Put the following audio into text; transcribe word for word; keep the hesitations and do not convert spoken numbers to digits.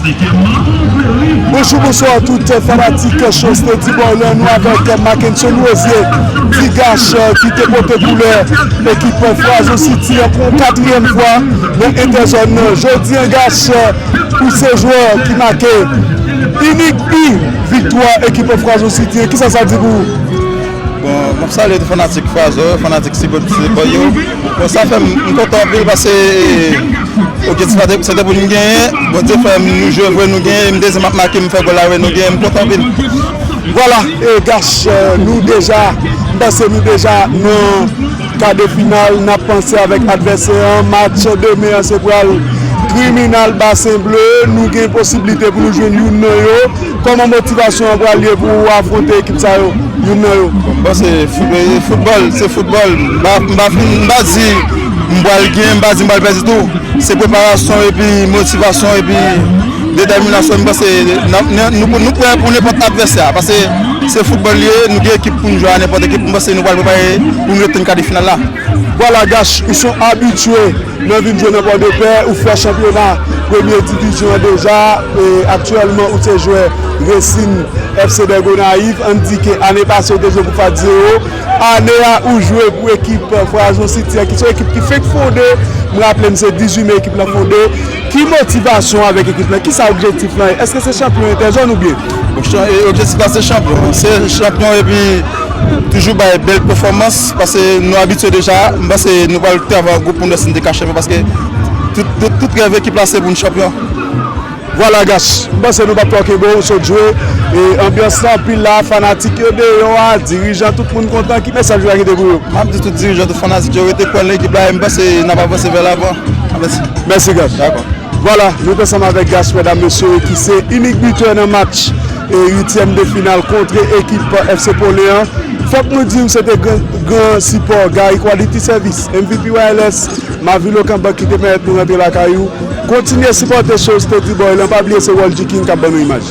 Bonjou, bonswa tout fanatik Show Steady Boy la, nou avèk Mackenson Rosier, Ti Gach, ki te pote koulè ekip Frazon City an pou yon katriyèm fwa nan entèzòn nan. Jodi an, Gach, ou se jwè ki make inik bi viktwa ekip Frazon City an. Kisa sa di pou ou? Bon, m ap salye tout fanatik Frazon, fanatik Steady Boy yo. Bon, sa fè m, m kontan anpil paske objektif la se te pou n genyen. Bondye fè m nou jwe vre, nou genyen. M dezyèm ap make, m fè gòl la vre, nou genyen. M kontan anpil. Vwala, e Gach, nou deja, m panse nou deja nan ka de final, n ap panse avèk advèsè an. Match demen an se pral Kriminal Basen Ble, nou gen posiblite pou nou jwenn youn nan yo. Kòman motivasyon an pral ye pou w afwonte ekip sa yo, youn nan yo? Bon, se foutbòl, se foutbòl. M pa, m pa fin, m pa di m pral gen, m pa di m pral pèdi tou. Se preparasyon epi motivasyon epi detèminasyon. M panse n ap, n, nou, nou prè pou nenpòt advèsè. Paske se foutbòl li ye, nou gen ekip pou n jwe a nenpòt ekip. M panse nou pral prepare pou nou ret an ka de final la. Vwala, Gach, ou se yon abitye nan vin jwe nan Pòdepè, ou fè chanpyona premye divizyon an deja, e aktyèlman ou se jwè Racing F C de Gonayiv. Ann di ke ane pase ou te jwe pou Fat Zero, ane a ou jwe pou ekip Frazon City an, ki se yon ekip ki fenk fonde. M raple n se dizuit me ekip lan fonde. Ki motivasyon avèk ekip lan? Kisa objektif lan ye? Èske se chanpyon entèzòn oubyen? Bon, chan- e objektif la se chanpyon. Se chanpyon epi toujou bay bèl pèfòmans paske nou abitye deja. M panse nou pral travay an gwoup pou nou wè si n te ka chanpyon paske tout, tout, tout rèv ekip la se pou n chanpyon. Vwala, Gach, m panse nou p ap twò kenbe w, ou sot jwe. E anbyans lan anpil la, fanatik yo deyò a, dirijan, tout moun kontan. Ki mesaj ou ta kite pou yo? M ap di tout dirijan, tout fanatik yo rete kwè nan ekip la e m panse n ap avanse vè lavan. Mèsi. Mèsi, Gach. Dakò. Vwala, nou t ansanm avèk Gach, medam, mesye, ki se inik bitè nan match e uityèm de final kont ekip F C Pole an. Fòk nou di w se te gran, gran sipò Gary Quality Service, M V P Wireless, Mavilo Kanbank ki te pèmèt nou rantre lakay ou. Kontinye sipòte show Steady Boy lan, pa bliye se World G King k ap ban nou imaj.